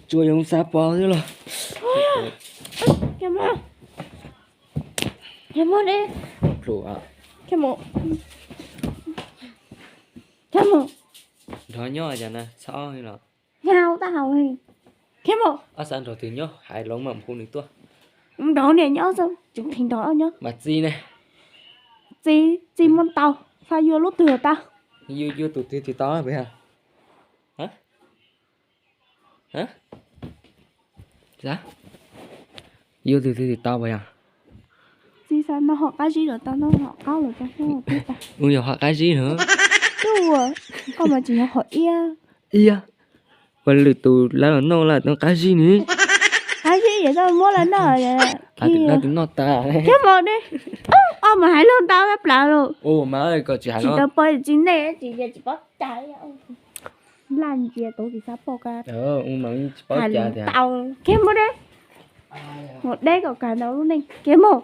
Tsuas yuav xav pov xwb los. Kiag mus, kiag mus, kiag mus, kiag mus. Nrog nyob cas na, txhob los. Nyau tab hau, kiag mus. Ob xav nrog twg nyob hais los mam hu nws tuaj. Nrog niam nyob xwb, tseem nrog ob nyob. Mas txiv ne? Txiv, txiv muaj tau, xav yuav lub twg tau. Yuav tus twg tsis tau puas yog? Yuav tus twg tsis tau puas yog? Txiv xav noj hom qab zib los tau, noj hom qaub los tau. Ua yog hom qab zib na. Koj mas tsis yog hom iab. Iab. Ua lwm tus lawv los noj lawm, noj qab zib ni. Qab zib ces tau muab lawv noj. Lawv tus noj tas. Kiag mus ne. Ob mas hais lus ntau plawv lawm. Tsis tau pom tsis nej tsis tsis paub cai. Laj ntsia tus tsis xav pom ka. Hais lus ntau. Kiag mus ne. Mus deb kom kawg ntau lub neej. Kiag mus.